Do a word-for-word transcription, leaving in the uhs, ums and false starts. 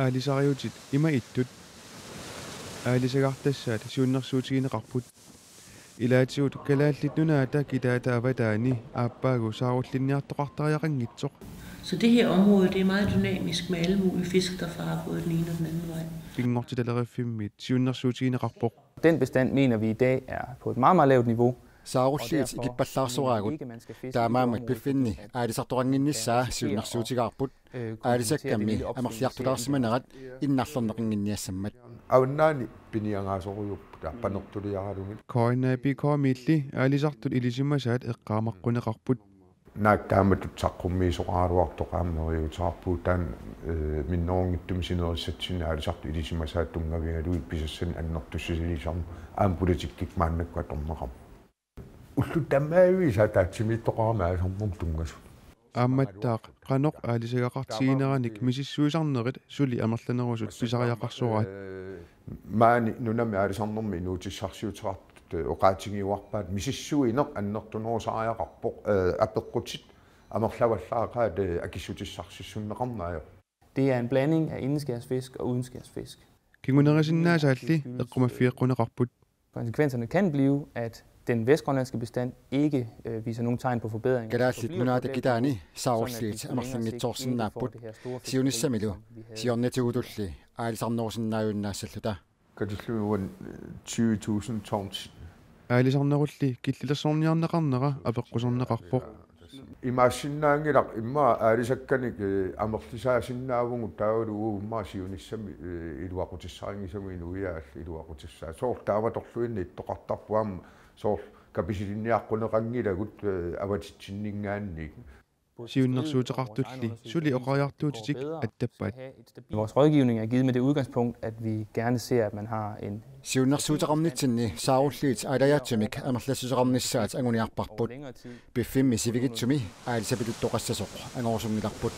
Aalisariutit ima ittut aalisagartassaat siunnersuutigineqarput. Ilaatigut Kalaallit Nunaata kitaata avataani aappaagu saarullinniartoqartariaqanngitsoq. Så det her område, det er meget dynamisk med alle mulige fisk, der farer både den ene og den anden vej. Pinngortitaleriffimmiit siunnersuutigineqarpoq. Den bestand mener vi i dag er på et meget, meget lavt niveau. Saarulliit ikippallaarsoraagut. Taamaammat piffinni aalisartoqannginnissaa siunnersuutigaarput. Aalisakkammi amerliartulaarsimanerat innarlerneqannginniassammat. Avannaani piniagaasorujuupput, appanertuliaralugit. K N A P K-miilli aalisartut ilisimasaat eqqaamaqquneqarput. Naak taamatut saqqummiisoqaraluartoq aamma neriuuteqarpugut taanna, eh, minnerunngitsumik sinerissatsinni aalisartut ilisimasaat tunngavigalugit pisassanik annertussisaliisarneq aamma politikkikkut maannakkut atorneqarpoq. Ullut tamaaviisa ataatsimiittoqarami aalisarnermut tunngasut. Aammattaaq qanoq aalisagaqartigineranik misissuisarnerit suli amerlanerusut pisariaqarsoraat. Eh, maani nunami aalisarnermi inuutissarsiuteqartut, eh, oqaatigiuarpaat misissuineq annertunerusariaqarpoq, eh, apeqqutit amerlavallaaqaat, eh, akissutissarsiorneqarneq ajorpoq. Det er en blanding af indskærsfisk og udenskærsfisk. Kingunerisinnaasaalli eqqumaffigeqquneqarput. Konsekvenserne kan blive, at den vestgrønlandske bestand ikke, øh, viser nogen tegn på forbedring. Kalaallit Nunaata kitaani saarulliit amerlanngitsoorsinnaapput. Siunissamilu siornatigutulli aalisarnerusinnaajunnaassalluta. Katillugit tyve tusind tons. Aalisarnerulli killilersorniarneqarnera apeqquserneqarpoq. Imaassinnaanngilaq immaqa aalisakkanik, eh, amerlisaasinnaavugut taavalu uagut immaqa siunissami, eh, iluaqutissarinngisagut inuiaat iluaqutissaat. Soorlu taamatorluinnaq ittoqartarpoq aamma soorlu kapisilinniaqquneqanngilagut, eh, avatitsinninngaanniit. Siunnersuuteqartulli suli oqariartuutitik attappaat. Vores rådgivning er givet med det udgangspunkt, at vi gerne ser, at man har en Siunnersuuteqarnitsinni saarulliit aalajaatsumik amerlassuseqarnissaat anguniarparput. Piffimmi sivikitsumi aalisapituttoqassasoq angorusunngilarput.